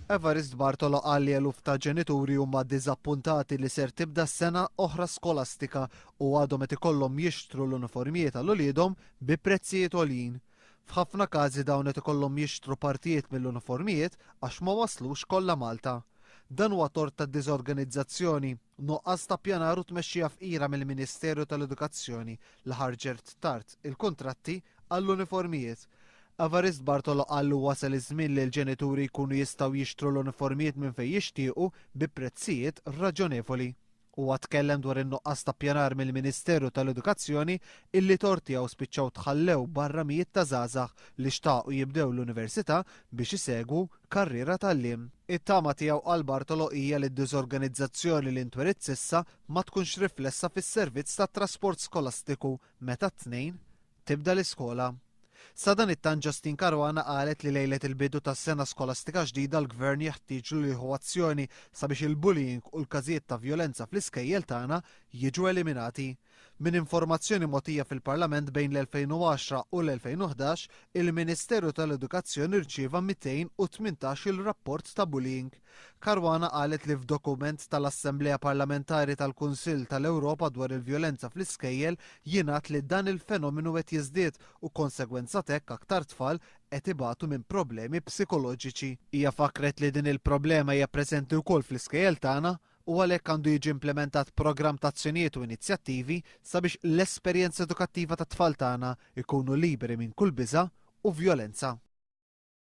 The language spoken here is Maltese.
Evarist Bartolo qal li eluf ta' ġenituri huma diżappuntati li ser tibda sena oħra skolastika u għadhom qed ikollhom jixtru l-uniformijiet għal uliedhom bi prezzijiet għoljin. F'ħafna każi dawn qed ikollhom jixtru partijiet mill-uniformijiet għax ma waslux kollha Malta. Dan huwa tort ta' diżorganizzazzjoni, nuqqas ta' ppjanar u tmexxija fqira mill-Ministeru tal-Edukazzjoni li ħarġert tard il-kuntratti għall-uniformijiet. Evarist Bartolo qal li wasal iż-żmien li l-ġenituri jkunu jistgħu jixtru l-uniformijiet minn fejn jixtiequ bi prezzijiet raġonevoli. Huwa tkellem dwar in-nuqqas ta' ppjanar mill-Ministeru tal-Edukazzjoni illi tort tiegħu spiċċaw tħallew barra mijiet ta' żgħażagħ li xtaqu jibdew l-università biex isegwu karriera t'għalliem. It-tama tiegħu qal Bartolo hija li d-diżorganizzazzjoni li ntweriet s'issa ma tkunx riflessa fis-servizz tat-trasport skolastiku meta t-Tnejn tibda l-iskola. Sadanittant Justyne Caruana qalet li lejlet il-bidu tas-sena skolastika ġdida l-Gvern jeħtieġlu li jieħu azzjoni sabiex il-bullying u l-każijiet ta' vjolenza fl-iskejjel tagħna jiġu eliminati. Minn informazzjoni mogħtija fil-Parlament bejn l-2010 u l-2011, il-Ministeru tal-Edukazzjoni rċieva 218-il rapport ta' bullying. Caruana qalet li f'dokument tal-Assemblea Parlamentari tal-Kunsill tal-Ewropa dwar il-vjolenza fl-iskejjel jingħad li dan il-fenomenu qed jiżdied u konsegwenza t'hekk aktar tfal qed ibatu minn problemi psikoloġiċi. Hija fakkret li din il-problema hija preżenti wkoll fl-iskejjel tagħna u għalhekk għandu jiġi implimentat programm ta' azzjonijiet u inizjattivi sabiex l-esperjenza edukattiva tat-tfal tagħna jkunu liberi minn kull biża' u vjolenza.